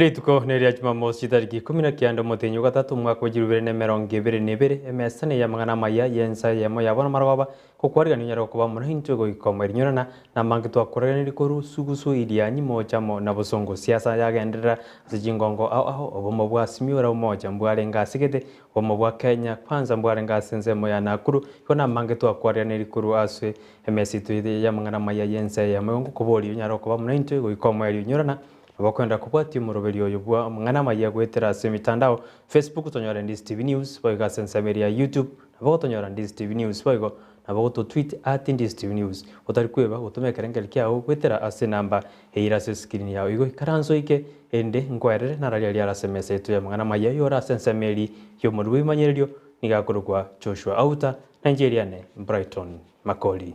Rituko neria Jumamosi chitariki ikomi na kianda omotenyi o gatato omwaka bwe chilifu ibere na emerongo ebere na ebere, emesa neye amang'ana amaya y'ensa eyemo ya bono marogoba, gokwarigania onyare gokoba amo naintwe goika omwerinyorana, na amange twakoraganirie korwa sugusu irianyi moocha amo na bosongo. Siasa yagenderera ase chingongo ao ao, obomo bwa Azimio la Umoja mbwarenge ase gete, obomo bwa Kenya Kwanza mbwarenge ase ensemo ya Nakuru, igo namange twakwariganirie korwa ase emesa yaito y'amang'ana amaya y'ensa eyemo. Igo ngokoboria onyare gokoba amo naintwe goika omwerinyorana. Abakwenda kobwatia omoroberio oyo bwa amang'ana amaya goetera ase emitandao, Facebook tonyore Ndizi TV News, boigo ase ensemo eria ya YouTube nabo gotonyora Ndizi TV News boigo nabo goto tweet at Ndizi TV News. Otari kweba gotoma ekerengerio kiao goetera ase enamba eyere ase escreen yao. Igo ikaransa oike erinde nkoerere nararia riare ase emesa yaito y'amang'ana amaya oyore ase ensemo eria y'omorwoti bw'ebimanyererio nigo akorokwa Joshua Auta na inche eriane Brighton Makori.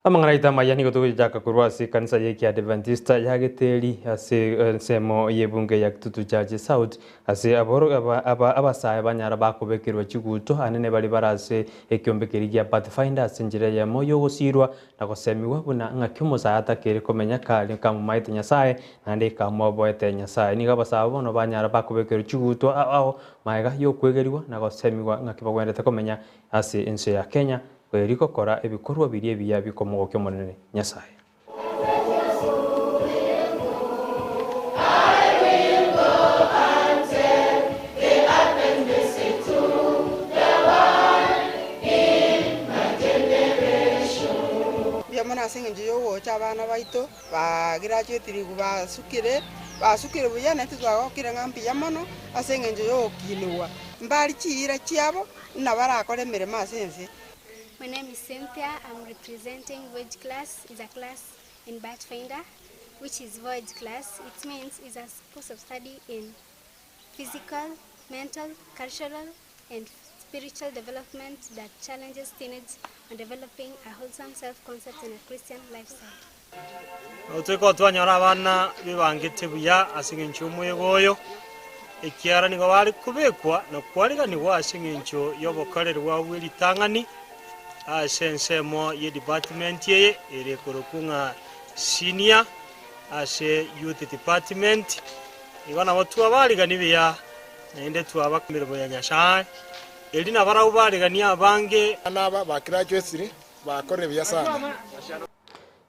Amang'ana aito amaya nigo togochaka korwa ase ekanisa ye Kiadventista ya Geteri ase ensemo y'ebunge ya Kitutu Church South ase aboro aba aba abasae banyara bakobekerwa chiguto anene baria bare ase ekiombe keria gia Pathfinder ase enchera eyemo y'ogosirwa Na gosemigwa buna ng'aki omosae atakeire komenya kare kamomaete Nyasae, naende kamoboete Nyasae. Nigo abasae aba bono banyara bakobekerwa chigutwa ao ao magega y'okwegerigwa na gosemigwa ng'aki bagwenerete komenya ase ense ya Kenya, erio gokora ebikorwa biria ebiya bikomogokia Omonene Nyasae. Mbuya mono ase engencho y'ogocha abana baito bagraduatirigwe basukire, basukire buya naintwe twagokire ng'a mbuya mono ase engencho y'ogokinigwa. Mbari chiira chiabo buna barakore emeremo ase ense. My name is Cynthia, I'm representing Voyage class, is a class in Pathfinder, which is Voyage class. It means is a course of study in physical, mental, cultural, and spiritual development that challenges teenage on developing a wholesome self-concept and a Christian lifestyle. Nabo twanyora abana bebangete buya ase engencho y'omoyega oyo, ekiagera nigo bare kobekwa na kwariganigwa ase engencho y'obokoreri bwabo bwe ritang'ani ase ensemo ye department eye ere korokwa ng'a senior ase youth department. Igo nabo twabarigani buya naende twabaka emeremo ya Nyasae, erio nabarabwo bariganie abange. Abana aba ba graduates bakorire buya sana.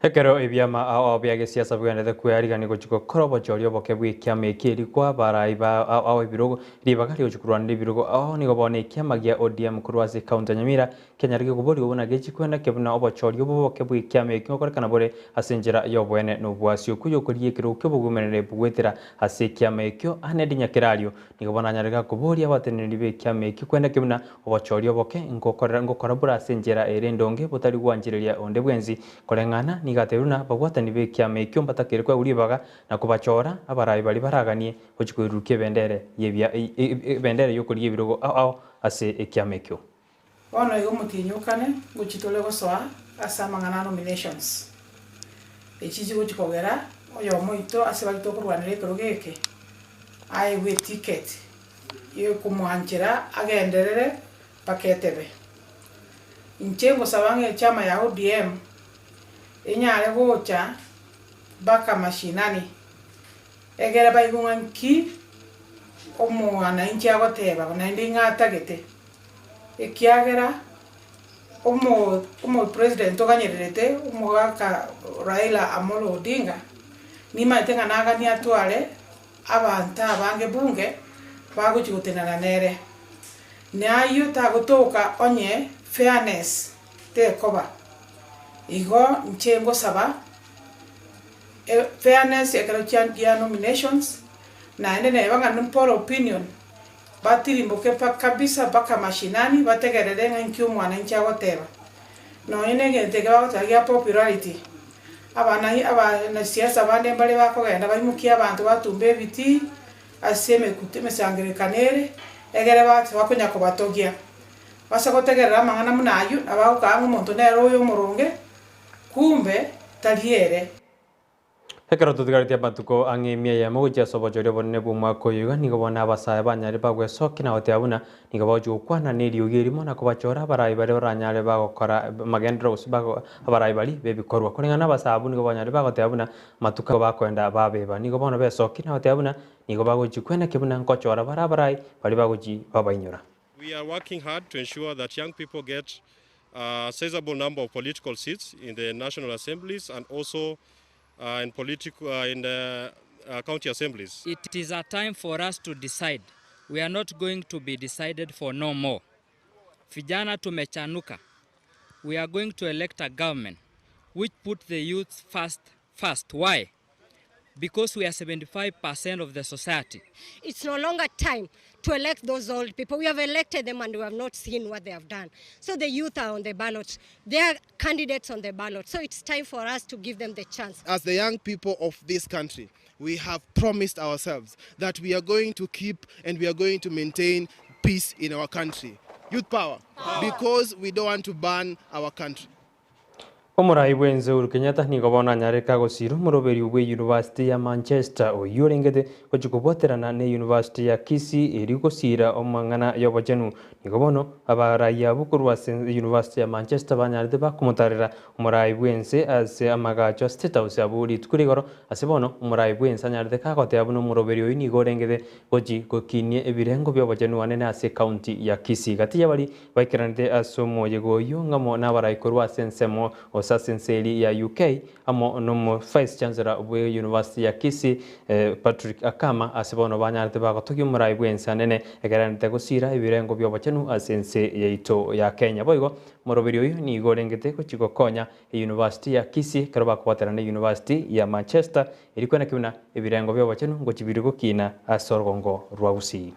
Ekero ebiama ao ao bia gesiasa bigenderete kwearigania gochia gokora obochori oboke bw'ekiama eki erio kwabarai ba ao ao ebirogo ribaga rigochia korwanera ebirogo ao nigo bono ekiama gia ODM korwa ase ekaunti ya Nyamira kenyarire koborigwa buna gechi kwenda buna obochori obo oboke bw'ekiama eki ngokorekana bore ase enchera y'oboene na oboasi okwo y'okorigia ekerogo ki'obogumerere goetera ase ekiama ekio Anedi Nyakerario nigo bono anyarire gakoboria abateneneri b'ekiama ekio kwenda buna obochori oboke ngokorera ngokora bore ase enchera ere endonge botari gwanchereria onde bwensi Koreng'ana nigo atebirie buna ababwatani b'ekiama ekio mbatakeire koegwa ribaga na kobachora abarai baria baraganie gochia koirurukia ebendere y'ebia ebendere y'okorigia ebirogo ao ao ase ekiama ekio. Bono igo omotienyi okane ngochia tore gosoa ase amang'ana a nominations. Echi chigochia kogera oyomo oito ase baria tokorwanera ekerogo eke aegwe eticket yokomwanchera agenderere mpaka etebe. Inche ngosaba ng'a echama ya ODM enyare gocha mpaka mashinani egere baigwe ng'a nki omwananchi agoteba naende ing'a atagete. Ekiagera omo omopresident oganyererete omogaka Raila Amolo Odinga, nimanyete ng'a naganie atware abanto abange bunge bagochia gotenena nere. Nayio tagotoka onye fairness tekoba. Igo inche ngosaba fairness ekero chia nominations naende neba ng'a nimpore opinion batirimboke pa kabisa mpaka mashinani bategerere ng'a inki omwananchi agoteba. Nonye na egento eke bagoteba gia popularity, abana abanasiasa bande mbare bakogenda baimokie abanto batumbe ebitii ase emekuta emesangererekano ere, egere bache bakonya kobatogia. Base gotegerera amang'ana buna ayio, nabo agokaa ng'a omonto nere oyo omoronge, kumbe tari ere. Ekero tutigarĩtie amatuko ang'e emia eyemo gochia ase obochori obonene bwa omwaka oyo iga, nigo bono abasae banyare bagwesokia na goteba buna nigo bagochia gokwana na eriogi erimo na kobachora abarai baria baranyare bagokora amagenderero gose bago abarai baria b'ebikorwa. Koreng'ana na abasae abwo nigo banyare bagoteba buna amatuko bakoenda babeba. Nigo bono besokia na goteba buna nigo bagochia kweneki buna nkochora bare abarai baria bagochia babainyora. We are working hard to ensure that young people get a sizable number of political seats in the national assemblies and also in political in the county assemblies. It is a time for us to decide. We are not going to be decided for no more. Vijana tumechanuka. We are going to elect a government which put the youth first. First. Why? Because we are 75% of the society. It's no longer time to elect those old people. We have elected them and we have not seen what they have done. So the youth are on the ballot. They are candidates on the ballot. So it's time for us to give them the chance. As the young people of this country, we have promised ourselves that we are going to keep and we are going to maintain peace in our country. Youth power, because we don't want to burn our country. Omorai bwense Uhuru Kenyatta nigo bono anyareka gosira omoroberi bwe University ya Manchester oyio orengete gochia kobwaterana na University ya Kisii eri gosira omang'ana y'obochenu. Nigo bono abarai abwo korwa ase University ya Manchester banyarete bakomotarera omorai bwense ase amagacho a State House abwo rituko rigoro ase bono omorai bwense anyarete kagoteba buna omoroberi oyo nigo orengete gochi gokinia ebirengo bia obochenu anene ase county ya Kisii. Gati yabari baikeranete ase omoyega oyio ng'amo na abarai korwa ase ensemo gose ase ense eri ya UK amo nomo Vice Chancellor bwe University ya Kisii Patrick Akama ase bono banyarete bagotogia omorai bwense anene ekerenete gosira ebirengo bia obochenu ase ense yaito ya Kenya. Boigo moroberi oyo nigo orengete gochi gokonya University ya Kisii ekero bakobwaterana na University ya Manchester eri kweneki buna ebirengo bia obochenu ngochi biri gokina ase orugongo rwa Gusii.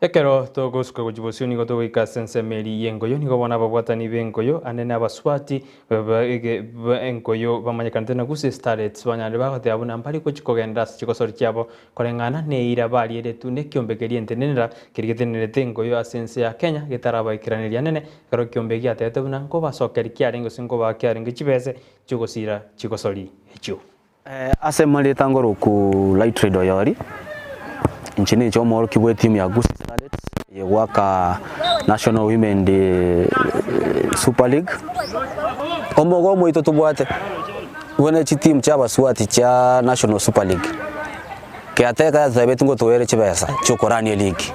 Ekero togosuka gochia bosio nigo togoika ase ensemo eri y'engoyo nigo bono ababwatani b'engoyo ane na abaswati engoyo bamanyekanete na Gusii Starlets banyarire bagoteba buna mbari gochia kogenda ase chigosori chiabo koreng'ana na eira barieretwe na ekiombe keria entenenera keria getenerete engoyo ase ense ya Kenya getarabaikeraneria anene ekero ekiombe giatebete buna nkobasokeri kiarenge gose nkobaa kiarenge chibese chiogosira chigosori echio. Ase marieta ngoroku Lightred Oyori, inche ninche omworokia bwa etimu ya Gusii Starlets eye goaka National Women Super League. Omogo omoito tobwate buna chitimu chia abaswati chia National Super League, kiateka yatotebetie ngo toere chibesa chiokorania eligi,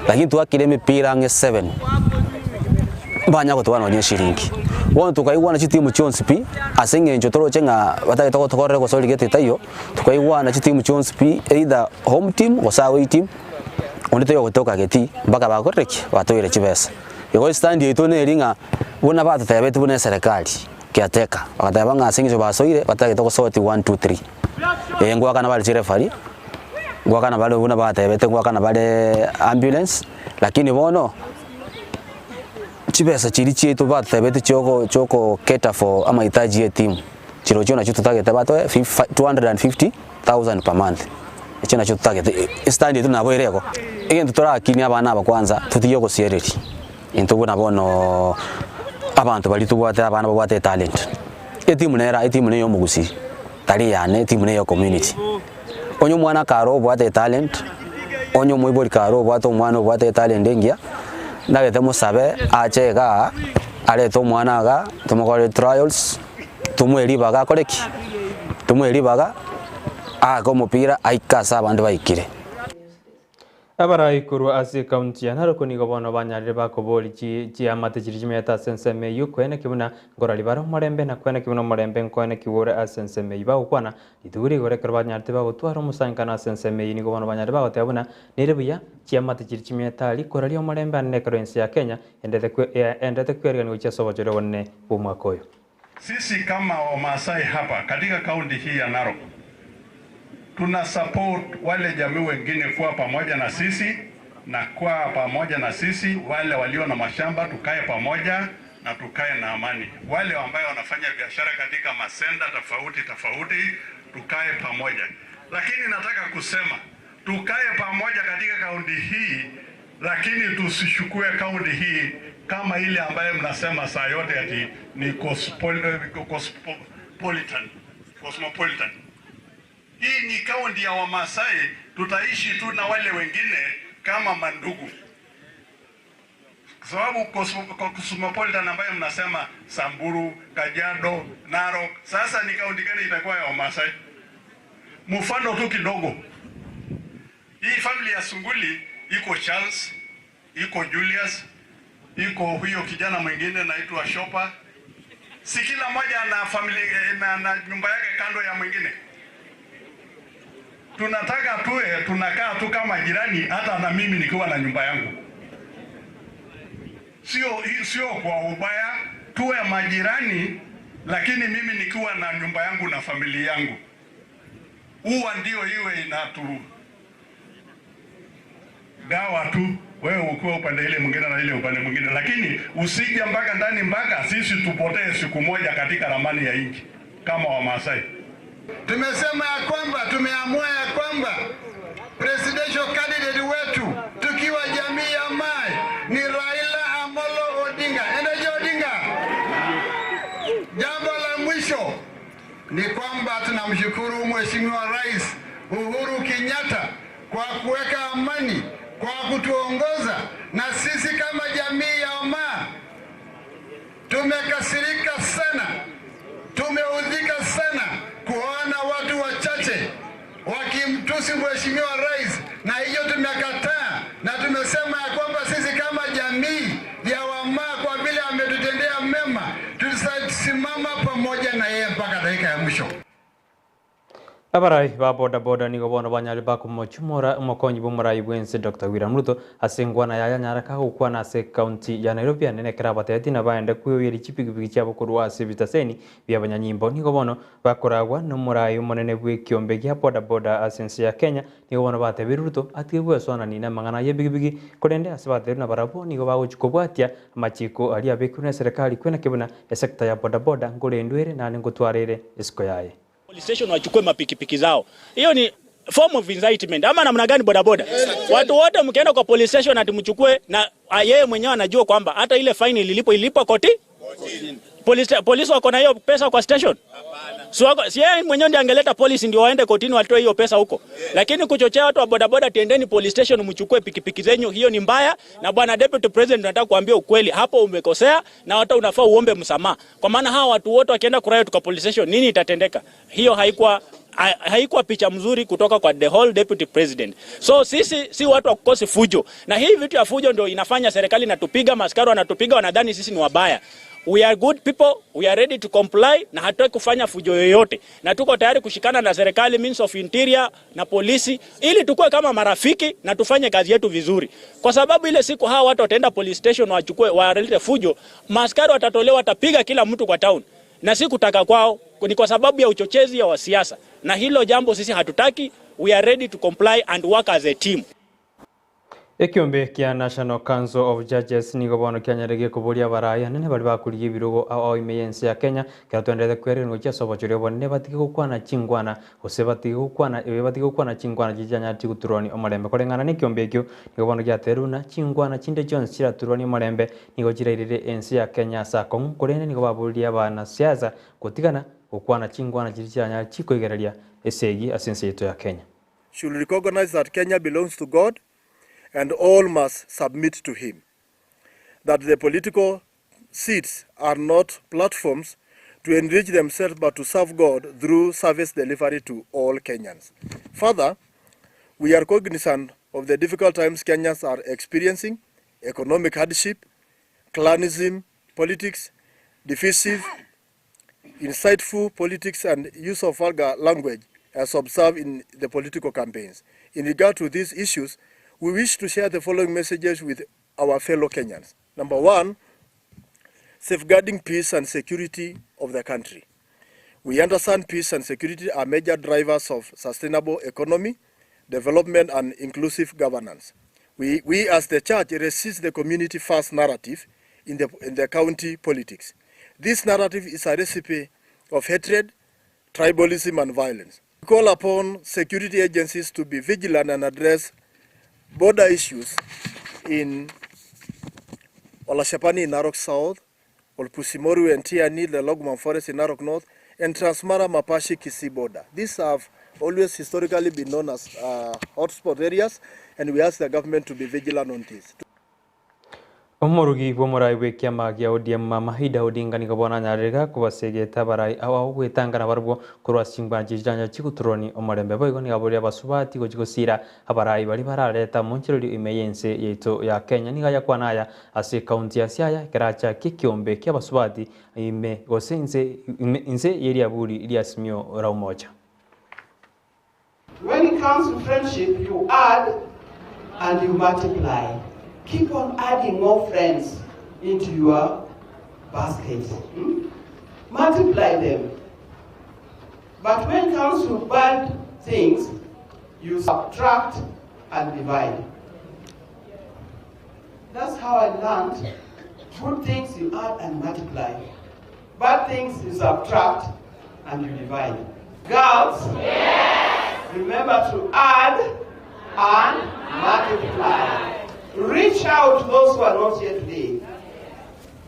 lakini twakire emepira ang'e seven, mbanya gotoa nonye eshiringi. Bono tokaigwana chitimu chionsi pi, ase eng'encho toroche ng'a batagete gotokorera gose origete taiyo, tokaigwana chitimu chionsi pi either home team gose away team, onde taiyo ogotoka getii mpaka bakorire ki? Batoire chibesa. Igo estand yaito neri ng'a buna batotebeti buna eserekari caretaker, bagateba ng'a ase eng'encho basoire batagete gosort one two three. Eh ngoakana bare chireferee, ngoakana bare buna batebete ngoakana bare ambulance, lakini bono chibesa chiria chiaito batotebeti chioko chioko cater for amahitaji ya etimu, chirochio nachio totagete batoe 250,000 per month, echio nachio totagete estand yaito nabo ere igo. Egento torakinie abana aba kwanza, totige ogosiereria, intwe buna bono abanto baria tobwate abana babwate etalent, etimu nere etimu neye omogusii, tari eyane etimu neye ecommunity. Onye omwana kare obwate etalent, onye omoibori kare obwate omwana obwate etalent engiya, ndagete mosabe ache igaa, arete omwana igaa, tomokorere trials, tomoe ribaga akore ki? Tomoe ribaga, aake omopira aike ase abande baikire. Abarai korwa ase ekaunti ya Narok nigo bono banyarire bakobori chiamate chiria chimenyete ase ensemo eyio koeneki buna nkorari bare omorembe na koeneki buna omorembe nkoeneki ore ase ensemo eyio. Bagokwana rituko rigoro ekero banyarete bagotwara omosankano ase ensemo eyio nigo bono banyarire bagoteba buna nere buya chiamate chiria chimenyete aria koraria omorembe ande ekero ense ya Kenya endete kwerigania gochia ase obochori obonene bw'omwaka oyo. Sisi kama Wamasai hapa katika kaunti hii ya Narok tuna support wale jamii wengine kuwa pamoja na sisi na kuwa pamoja na sisi, wale walio na mashamba tukae pamoja na tukae na amani. Wale ambayo wanafanya biashara katika masenda tofauti tofauti tukae pamoja, lakini nataka kusema tukae pamoja katika kaunti hii. Lakini tusichukue kaunti hii kama ile ambayo mnasema saa yote ati ni cosmopolitan. Cosmopolitan. Hii ni kaunti ya Wamasai, tutaishi tu na wale wengine kama mandugu, kwa sababu cosmopolitan ambayo mnasema Samburu, Kajiado, Narok, sasa ni kaunti gani itakuwa ya Wamasai? Mfano tu kidogo, hii family ya Sunguli iko Charles, iko Julius, iko huyo kijana mwingine naitwa Shopa. Si kila mmoja ana family na, na nyumba yake kando ya mwingine. Tunataka tuwe tunakaa tu kama jirani, hata na mimi nikiwa na nyumba yangu, sio sio kwa ubaya, tuwe majirani, lakini mimi nikiwa na nyumba yangu na familia yangu, huwa ndio iwe inatu gawa tu, wewe ukiwa upande ile mwingine na ile upande mwingine, lakini usije mpaka ndani mpaka sisi tupotee siku moja katika ramani ya nchi kama Wamasai. Tumesema ya kwamba tumeamua ya kwamba presidential candidate wetu tukiwa jamii ya Mai ni Raila Amolo Odinga. Endeje Odinga. Jambo la mwisho ni kwamba tunamshukuru Mheshimiwa Rais Uhuru Kenyatta kwa kuweka amani, kwa kutuongoza, na sisi kama jamii ya Maa tumekasirika sana, tumeudhika sana kuona watu wachache wakimtusi Mheshimiwa Rais, na hiyo tumekataa, na tumesema ya kwamba sisi kama jamii ya Wamaa, kwa vile ametutendea mema, tutasimama pamoja na yeye mpaka dakika ya mwisho. Abarai ba bodaboda nigo bono banyari bakomochumora omokonyi bwa omorai bwense Dr. William Ruto ase engwana yaya nyaraka gokwana ase county ya Nairobi anene ekero abateti na baende kweoyeri chipikipiki chiabo korwa ase ebitaseni bia abanyanyimbo. Nigo bono bakoragwa na omorai omonene bwa ekiombe gia bodaboda ase ense ya Kenya. Nigo bono batebire Ruto atige gweswanani na amang'ana ya epikipiki korende ase batebirie na barabwo nigo bagochi kobwatia amachiko aria abekirwe na eserekari kwena kebuna esector ya bodaboda nkorendwa ere naende nkotwara ere esiko yaye. Police station wachukue mapikipiki zao. Hiyo ni form of incitement ama namna gani bodaboda? Watu wote mkienda kwa police station ati mchukue na yeye mwenyewe anajua kwamba hata ile fine ililipo ilipwa koti. Polisi polisi wako na hiyo pesa kwa station? Si wako, si yeye mwenyewe ndiye angeleta polisi ndio waende kotini watoe hiyo pesa huko. Lakini kuchochea watu wa bodaboda tiendeni police station mchukue pikipiki zenyu, hiyo ni mbaya. Na bwana deputy president, nataka kuambia ukweli, hapo umekosea na hata unafaa uombe msamaha. Kwa maana hawa watu wote wakienda kuriot kwa police station, nini itatendeka? Hiyo haikuwa haikuwa picha mzuri kutoka kwa the whole deputy president. So sisi si watu wa kukosi fujo, na hii vitu ya fujo ndio inafanya serikali inatupiga, maskari wanatupiga, wanadhani sisi ni wabaya. We are good people, we are ready to comply na hatutaki kufanya fujo yoyote, na tuko tayari kushikana na serikali, means of interior na polisi, ili tukue kama marafiki na tufanye kazi yetu vizuri, kwa sababu ile siku hawa watu wataenda police station wachukue walete fujo, maskari watatolewa, watapiga kila mtu kwa town, na si kutaka kwao, ni kwa sababu ya uchochezi ya wasiasa, na hilo jambo sisi hatutaki. We are ready to comply and work as a team. Ekiombe kia National Council of Judges nigo bono kianyaregie koboria abarai anene baria bakorigia ebirogo ao ime y'ense ya Kenya ekero twenderete kwererwa gochia ase obochori obonene batige gokwana chingwana gose batige gokwana ebe batige gokwana chingwana chiria chianyareti goturwania omorembe. Koreng'ana na ekiombe ekio nigo bono giaterwe buna chingwana chinde chionsi chiraturwanie omorembe nigo chirairire ense ya Kenya ase akong'u korende nigo baboririe abanasiasa gotigana gokwana chingwana chiria chianyare chikoigereria esegi ase ense yaito ya Kenya. Should recognize that Kenya belongs to God and all must submit to him. That the political seats are not platforms to enrich themselves but to serve God through service delivery to all Kenyans. Further, we are cognizant of the difficult times Kenyans are experiencing, economic hardship, clanism, politics, divisive, insightful politics and use of vulgar language as observed in the political campaigns. In regard to these issues, we wish to share the following messages with our fellow Kenyans. Number one, safeguarding peace and security of the country. We understand peace and security are major drivers of sustainable economy, development and inclusive governance. We, we as the church resist the community first narrative in the, in the county politics. This narrative is a recipe of hatred, tribalism and violence. We call upon security agencies to be vigilant and address border issues in Olashapani in Narok South, Olpusimoru and Tiani, the Logman Forest in Narok North, and Transmara Mapashi Kisii border. These have always historically been known as hotspot areas, and we ask the government to be vigilant on this. Omorugi bw'omorai bw'ekiama gia ODM Mama Ida Odinga nigo bono anyarire gakobasegete abarai ao ao gwetanga nabarabwo korwa ase chingwana chi'chiranja chigoturoni omorembe boigo nigo aboria abasubati gochia gosira abarai baria bararete amonchererio ime y'ense yaito ya Kenya nigo ayakwana aya ase ekaunti ya Siaya ekero achakia ekiombe ki'abasubati ime gose inse ime inse y'eriaburi ria Azimio la Umoja. When it comes to friendship, you add and you multiply. Keep on adding more friends into your basket. Hmm? Multiply them. But when it comes to bad things, you subtract and divide. That's how I learned. Good things you add and multiply. Bad things you subtract and you divide. Girls, yes. remember to add and multiply. Reach out to those who are not here today.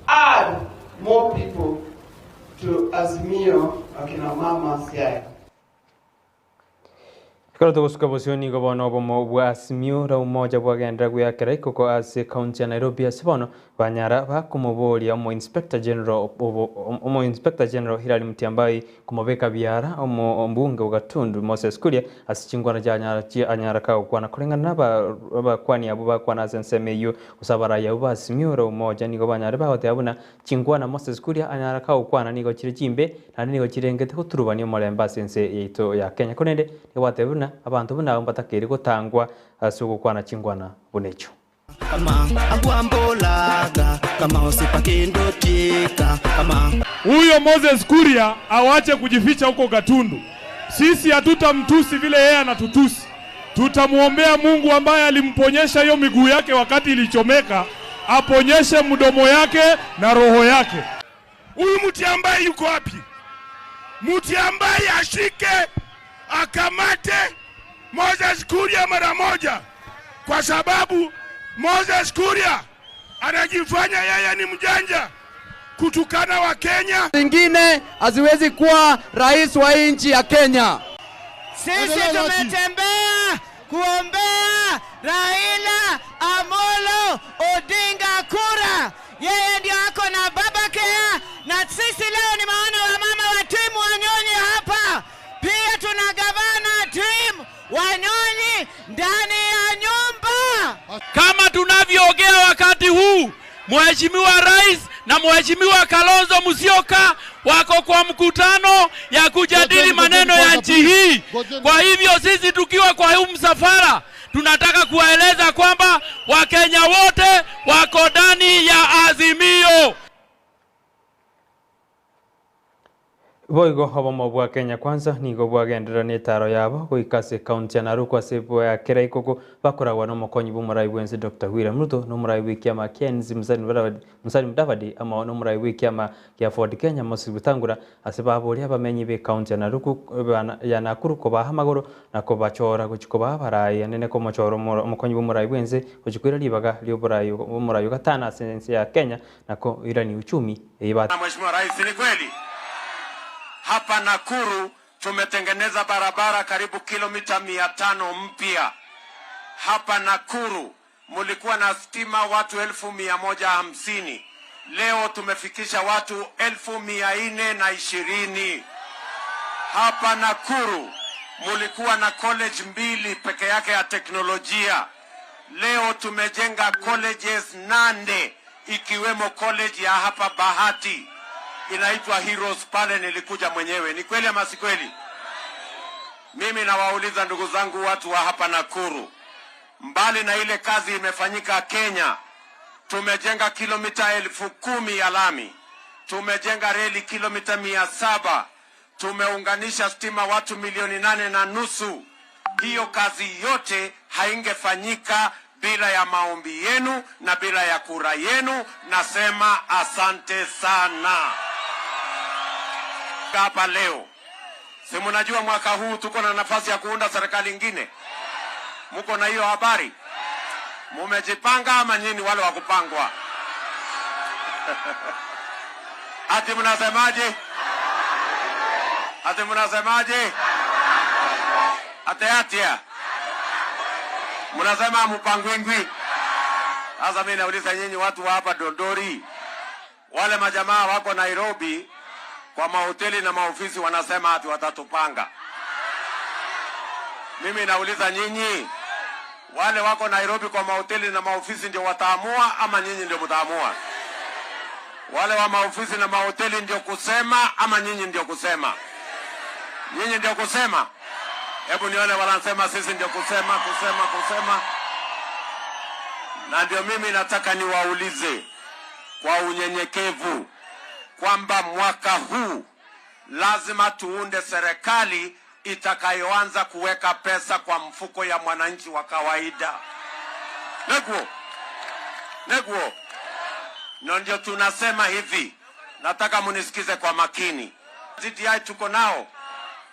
Add more people to Azimio Akina Mama Siaya. Ekero togosuka bosio nigo bono obomo bwa Azimio la Umoja bwagenderera gweakera ikoko ase ekaunti ya Nairobi ase bono banyara bakomoboria omo Inspector General omo Inspector General Hilary Mutyambai komobeka biara omo ombunge o Gatundu Moses Kuria ase chingwana chianyara anyara kagokwana koreng'ana na abakwani abwo bakwana ase ensemo eyio gose abarai abwo ba Azimio la Umoja nigo banyare bagoteba buna Chingwana Moses Kuria anyara kagokwana nigo chire chimbe, naende nigo chirengete goturubania omorembe ase ense yaito ya Kenya. Korende nigo gwatebire buna abanto buna abwo mbatakeire gotangwa ase ogokwana chingwana buna echio. Huyo Moses Kuria awache kujificha huko Gatundu. Sisi hatutamtusi vile yeye anatutusi. Tutamwombea Mungu ambaye alimponyesha hiyo miguu yake wakati ilichomeka, aponyeshe mdomo yake na roho yake. Huyu mtu ambaye yuko wapi? Mtu ambaye ashike akamate Moses Kuria mara moja, kwa sababu Moses Kuria anajifanya yeye ni mjanja kutukana wa Kenya. Zingine haziwezi kuwa rais wa nchi ya Kenya. Sisi tumetembea kuombea Raila Amolo Odinga kura. Yeye ndio ako na baba care, na sisi leo ni maana wa mama wa timu Wanyonyi hapa. Pia tuna gavana timu Wanyonyi ndani ya nyumba. Kama tunavyoongea wakati huu, Mheshimiwa Rais na Mheshimiwa Kalonzo Musyoka wako kwa mkutano ya kujadili maneno ya nchi hii. Kwa hivyo sisi tukiwa kwa huu msafara tunataka kuwaeleza kwamba Wakenya wote wako ndani ya Azimio. Boigo obomo bwa Kenya Kwanza nigo bwagenderera netaro yabo goika ase ekaunti ya Narok ase bwakera ikoko bakoragwa nomokonyi bw'omorai bwense Doctor William Ruto na omorai bw'ekiama kia NC Musalia Mudavadi amo nomorai bw'ekiama gia Ford Kenya Moses Wetangula ase baboria abamenyi b'ekaunti ya Narok ya Nakuru kobaha amagoro na kobachora gochia kobaa abarai anene komochora omokonyi bw'omorai bwense gochia koira ribaga ri'oborai bw'omorai ogatano ase ense ya Kenya na koirania uchumi eye ba. Mheshimiwa Rais, ni kweli hapa Nakuru tumetengeneza barabara karibu kilomita 500 mpya. Hapa Nakuru mulikuwa na stima watu 150,000, leo tumefikisha watu 420,000. Hapa Nakuru mulikuwa na college 2 peke yake ya teknolojia, leo tumejenga colleges 8 ikiwemo college ya hapa Bahati inaitwa Heroes pale nilikuja mwenyewe. Ni kweli ama si kweli? Mimi nawauliza ndugu zangu watu wa hapa Nakuru, mbali na ile kazi imefanyika Kenya, tumejenga kilomita 10,000 ya lami, tumejenga reli kilomita 700, tumeunganisha stima watu milioni 8.5. Hiyo kazi yote haingefanyika bila ya maombi yenu na bila ya kura yenu. Nasema asante sana. Hapa leo, si mnajua mwaka huu tuko na nafasi ya kuunda serikali ingine? Mko na hiyo habari? Mumejipanga ama nyinyi wale wa kupangwa? Ati mnasemaje? Ati mnasemaje? Ati atia mnasema mupangwingwi. Sasa mimi nauliza nyinyi watu wa hapa Dondori, wale majamaa wako Nairobi kwa mahoteli na maofisi wanasema ati watatupanga. Mimi nauliza nyinyi, wale wako Nairobi kwa mahoteli na maofisi ndio wataamua ama nyinyi ndio mtaamua? Wale wa maofisi na mahoteli ndio kusema ama nyinyi ndio kusema? Nyinyi ndio kusema? Hebu nione wanasema sisi ndio kusema, kusema, kusema. Na ndio mimi nataka niwaulize kwa unyenyekevu kwamba mwaka huu lazima tuunde serikali itakayoanza kuweka pesa kwa mfuko ya mwananchi wa kawaida. Neguo, neguo, na ndio tunasema hivi, nataka munisikize kwa makini. GTI tuko nao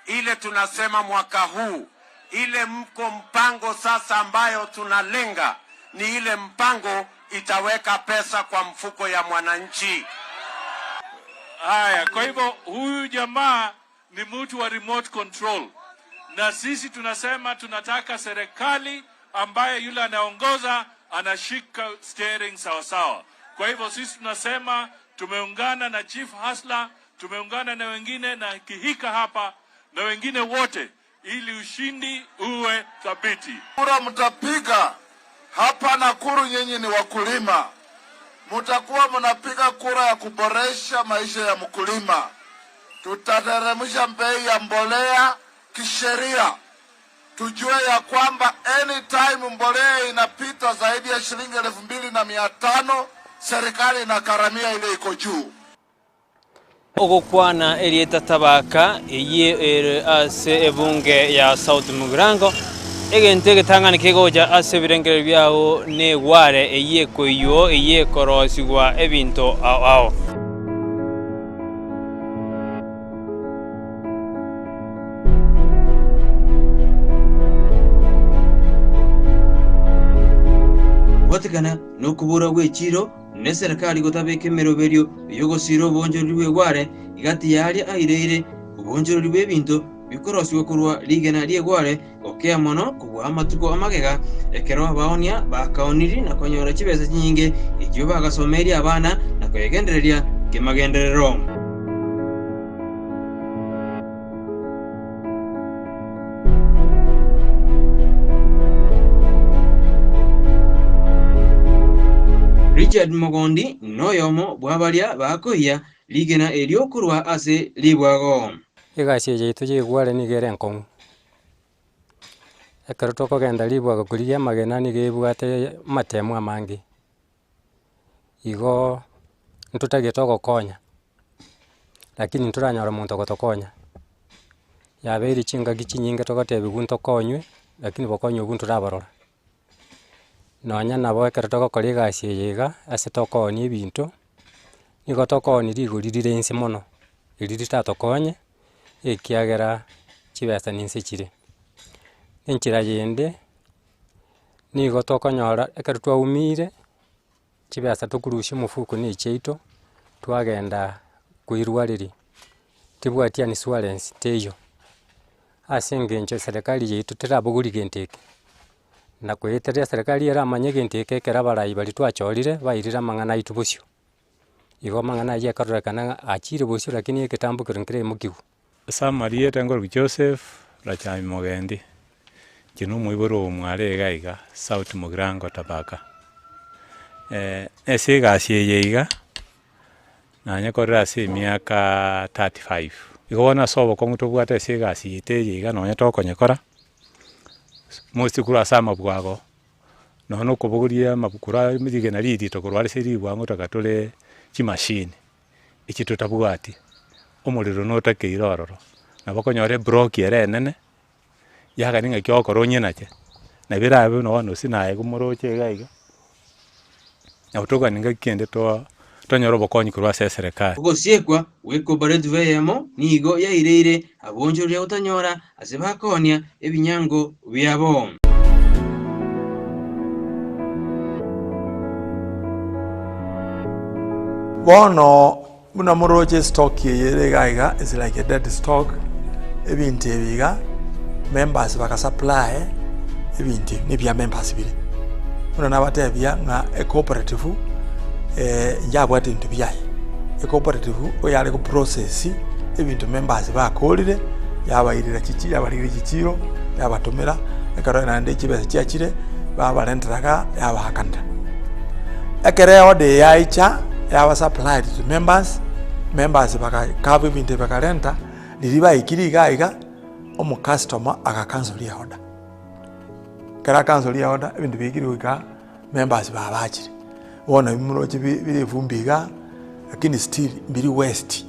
ile tunasema mwaka huu, ile mko mpango sasa ambayo tunalenga ni ile mpango itaweka pesa kwa mfuko ya mwananchi. Haya, kwa hivyo huyu jamaa ni mtu wa remote control, na sisi tunasema tunataka serikali ambaye yule anaongoza anashika steering sawa sawa. Kwa hivyo sisi tunasema tumeungana na Chief Hasla, tumeungana na wengine na Kihika hapa na wengine wote, ili ushindi uwe thabiti. Kura mtapiga hapa Nakuru, nyinyi ni wakulima, mtakuwa mnapiga kura ya kuboresha maisha ya mkulima. Tutateremsha bei ya mbolea kisheria, tujue ya kwamba anytime mbolea inapita zaidi ya shilingi 2,500 serikali inakaramia ile iko juu. Ogokwana erieta Tabaka eyio ere ase ebunge ya South Mugirango, egento egetang'ani kegocha ase ebirengererio biao negware eyio ekoiywo eyio ekorosigwa ebinto ao ao. Gotikana nokobora gw'echiiro na eserekari gotabeka emeroberio y'ogosiira oboonchoreri bw'egware igati y'aria aireire oboonchoreri bw'ebinto bikorosigwa korwa rigena ri'egware gokea mono kobua amatuko amagega ekero abaonia bakaoniri na konyora chibesa chinyinge echio bagasomeirie abana na koyegendereria kemagenderero. Richard Mogondi noyomo bw'abaria bakoyia rigena erio korwa ase ribwago. Egasi eye yaito ya egware nigo ere enkong'u. Ekero tokogenda ribwago korigia amagena nigo ebwate amatemo amange. Igo ntotagete ogokonya, lakini ntoranyora monto ogotokonya. Yabeire chingaki chinyinge togotebiwa ntokonywe, lakini bokonyi obwo ntoraborora. Nonya nabo ekero togokora egasi eye iga, ase tokoonia ebinto, nigo tokoonia rigori rire inse mono, eri ritatokonye, ekiagera chibesa ninse chire. Enchera yende, nigo tokonyora ekero twaumire, chibesa tokorusia omofuko na echiaito, twagenda koirwareria, tibwati insurance teiyo, ase eng'encho serikali yaito terabogoria gento eke. Na koeteria serikali eramanye egento eke ekero abarai baria twachorire bairire amang'ana aito bosio. Igo amang'ana aywo akarorekana ng'a achire bosio lakini egetambo kero nkeremokiwa. Ase amarieta nkorokwa Joseph Rachami Mogendi, inche na omoibori oyo mware iga iga South Mugirango Tabaka. Ase egasi eye iga, nanyekorire ase emiaka 35. Igo bono ase obokong'u tobwate ase egasi yaito eye iga nonye tokonyekora, mostly korwa ase amabwago, nonye na okobogoria amabukuro aya rigena ririto korwa ase ribwago ngotaka tore chimashini, echi totabwati, omorero notakeire ororo, nabo okonyora eblock ere enene, yagani ng'aki ogokora onyenache, nabo erabe buna bono gose naye komoroche iga iga, nabo tokogania ngaki kende toa tonyore obokonyi korwa ase eserekari. Ogosiekwa gwe cooperative eyemo nigo yaireire abonchoreria gotanyora ase bakoonia ebinyango biabo. Bono buna moroche estock eye ere iga iga is like a dead stock, ebinto ebi iga, members baka supply ebinto ebi nebia members bire. Buna nabatebia ng'a ecooperative yabwate ebinto biaye, ecooperative oyare go process ebinto members bakorire, yabairera chichi yabarigera chichiro, yabatomera, ekero naende chibesa chiachire, babarentera igaa yabaakanera. Ekero eorder eye yaicha, yaba supplied to members, members bagakaba ebinto ebi bakarenta, riria baikire iga iga, omocustomer agacancel eorder. Ekero acancel eorder, ebinto biaikire goika members babachire. Bono ebi moroche bi bire efumbi igaa, lakini still mbiri waste.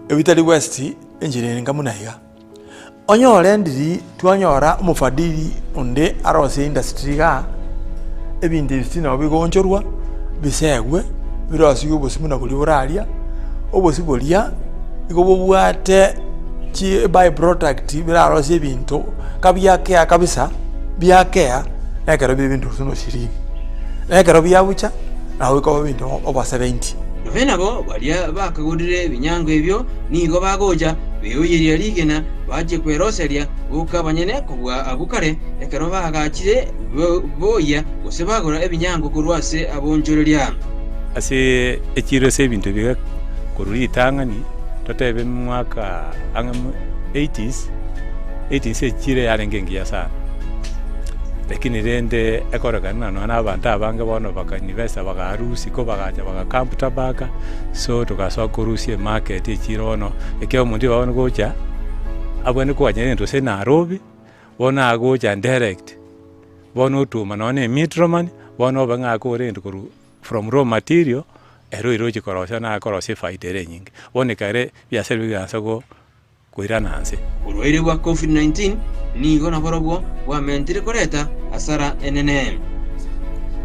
Ebitari waste, enchera ere nka buna iga. Onyore ndiri twanyora omofadhili onde arosie industry igaa, ebinto ebi still nabo bigoonchorwa, bisegwe, birosiwe obosie buna boria bore aria, obosie boria nigo bobwate chi by product birarosie ebinto kabiakea kabisa, biakea, na ekero bire ebinto gose noshirini, na ekero biabucha, nabo bikoba ebinto over 70. Nonya nabo baria bakagorire ebinyango ebio nigo bagocha beoyeria rigena, bachie kweroseria boka abanyene kobua abwo kare, ekero baagachire boyia gose bagora ebinyango korwa ase abonchoreria. Ase echiiro ase ebinto biga korwa ritang'ani, totebe mwaka ang'e eighties, eighties echiiro yarenge engiya sana. Lakini rende ekorekana ng'a nonya na abanto abange bono bakainvesta bakarusia ko bagacha bagakamp tabaka, so togasoa korusia emarket echiro bono, ekero omonto iga bono gocha, abwenerete koganya egento gose Nairobi, bono agocha direct, bono otuma nonya na emiddleman, bono obe ng'a akore egento korwa from raw material, ere oiroche korosia na akorosia efaida ere enyinge. Bono ekere ebiasara bigaansa go. koirana nse. Oborwaire bwa Covid-19 nigo naborobwo bwamentire koreta hasara enene.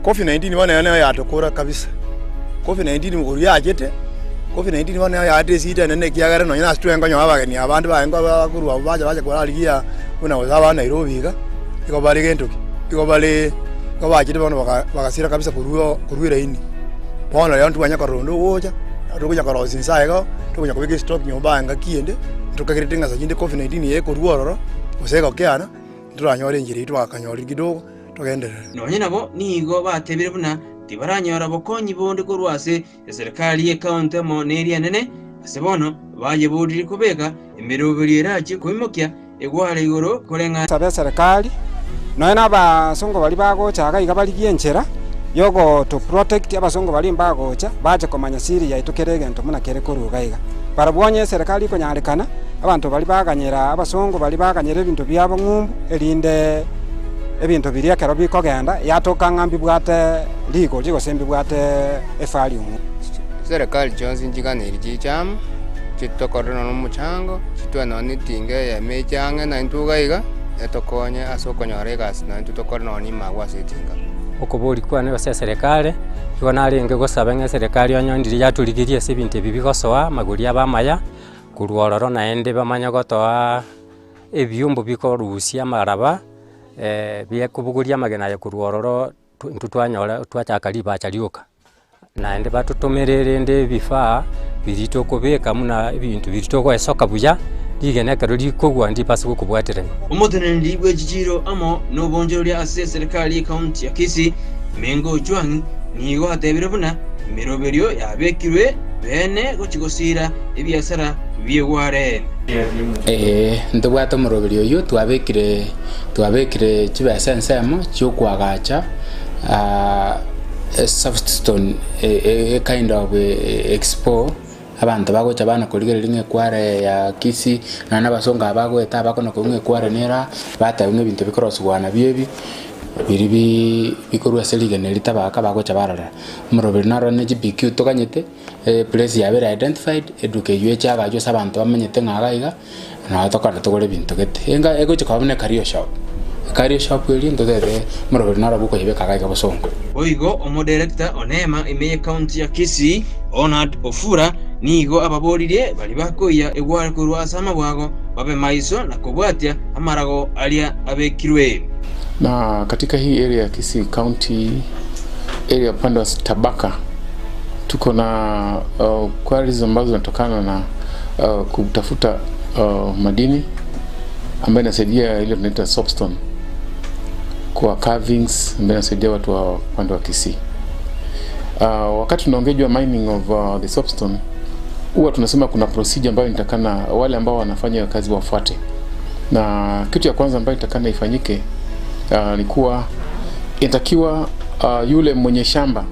Covid-19 bono ero nero yatokora kabisa. Covid-19 korwa yachete, Covid-19 bono nero yaetire esida enene ekiagera nonye nase twenka onye abageni abande barenge bakorwa abwo bacha bacha korarigia buna gose aba Nairobi iga, igo bare gento ki, igo bare igo bachete bono bagasira kabisa korwa korwa eraini. Bono rero ntwanya korora onde ogocha, tokonya korosia inse aye igo. Tokonya kobeka estock nyomba engaki ende, tokagerete ng'a saa chinde covid-19 eye ekorwa ororo, gose egokeana, ntoranyore enchera eyio twakanyoririe kidogo, togenderere. Nonya nabo nigo batebire buna tibaranyora bokonyi bonde korwa ase eserekari y'ekaunti amo neria enene, ase bono bayeboririe kobeka emeroberio erachie koimokia egware igoro koreng'ana. Sabe eserekari, nonya na abasongo baria bagocha iga iga barigie enchera yogo to protect abasongo baria mbagocha bache komanya siri yaito kera egento buna kere korwa iga iga. Barabwo onye eserekari ekonyarekana, abanto baria baganyera abasongo baria baganyera ebinto biabo ng'umbu erinde ebinto biria ekero bikogenda yatoka ng'a mbibwate rigori gose mbibwate evalue ng'umbu. Chiserekari chionsi nchiganeiri chiche amo, chitokorere nonya nomochango, chitwe nonya na etinga eyemo eche ang'e naintwe iga iga, etokonye ase okonyora egasi naintwe tokore nonya ime agwo ase etinga. Okoboria kwane gose eserekari, igo narenge gosaba ng'a eserekari onye ndiria yatorigerie ase ebinto ebi bigosoa, amagori abe amaya, korwa ororo naende bamanye gotoa ebiombo bikorusia amaraba, biekobogoria amagena aya korwa ororo intwe twanyora twachaka ribacha rioka. Naende batotomere rende ebifaa biria tokobeka buna ebinto biria togoesoka buya, rigena ekero rikogwa ndibase gokobwaterania. Omoteneneri bwe chichiiro amo nobonchoreria ase eserekari y'ecounty ya Kisii, Mengo Ojwang, nigo atebire buna emeroberio yabekirwe beene gochia gosiira ebiasara bi'egware. Ee, ntobwate omoroberio oyio twabekire twabekire chibesa ensemo chiokoagacha Soutstone a kind of expo abanto bagocha bana korigereria ng'a ekware ya Kisii nonya na abasongo aba bagoeta abakona korwa ng'a ekware nere aa, bateba ng'a ebinto bikorosiwa nabio ebi, biria bi bikorwa ase rigena eria tabaka bagocha barora. Omoroberi naro ne GPQ toganyete, eplace yabeire identified, eduka eywo eche agachwe ase abanto bamenyete ng'a iga iga. Nabo tokogenda togore ebinto gete, enga egochia koba buna ecareer shop, ecareer shop eria ntotebe omoroberi noro bwokoyebeka iga iga bosongo. Boigo omoderekta o Neema ime y'ecounty ya Kisii, Onard Ofura, nigo ababoririe baria bakoiya egware korwa ase amabwago babe maiso na kobwatia amarago aria abekirwe. Na katika hii area ya Kisii County area upande wa Tabaka. Tuko na quarries ambazo zinatokana na kutafuta madini ambayo inasaidia ile tunaita soapstone kwa carvings ambayo inasaidia watu wa upande wa Kisii. Wakati tunaongea juu ya mining of the soapstone huwa tunasema kuna procedure ambayo inatakana wale ambao wanafanya hiyo kazi wafuate, na kitu ya kwanza ambayo inatakana ifanyike ni kuwa inatakiwa yule mwenye shamba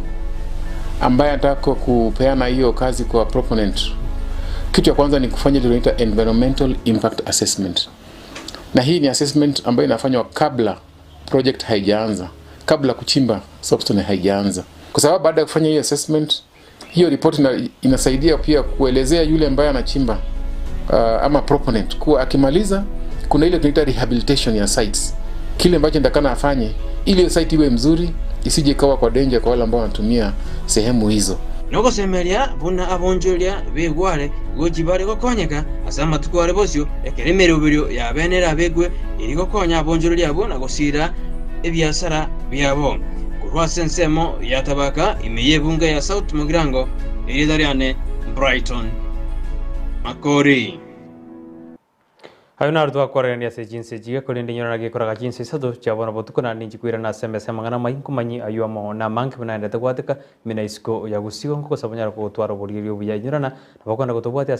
ambaye anataka kupeana hiyo kazi kwa proponent, kitu ya kwanza ni kufanya ile tunaita environmental impact assessment, na hii ni assessment ambayo inafanywa kabla project haijaanza, kabla kuchimba soapstone haijaanza, kwa sababu baada ya kufanya hiyo assessment, hiyo report ina, inasaidia pia kuelezea yule ambaye anachimba ama proponent kuwa akimaliza, kuna ile tunaita rehabilitation ya sites, kile ambacho nitakana afanye ili hiyo site iwe mzuri, isije ikawa kwa danger kwa wale ambao wanatumia sehemu hizo. Nogosemeria buna abonchoria begware gochi bare gokonyeka ase amatuko are bosio ekero emeroberio yabenere abegwe eri gokonya abonchoreria abwo na gosira ebiasara biabo. Korwa ase ensemo ya Tabaka ime y'ebunge ya South Mugirango erieta riane Brighton Makori. Ayio naro twakwarerania ase chinsa echi iga, korende inyora nagekoraga chinsa isato chia bono botuko, naende inche koirana ase emesa y'amang'ana amaya, nkomanyie ayio amo namange buna naendete gwateka, ime na isiko ya gusii, gosaba onyare gotwara oborieria obuya. Inyorana, nabo okoenda gotobwatia ase.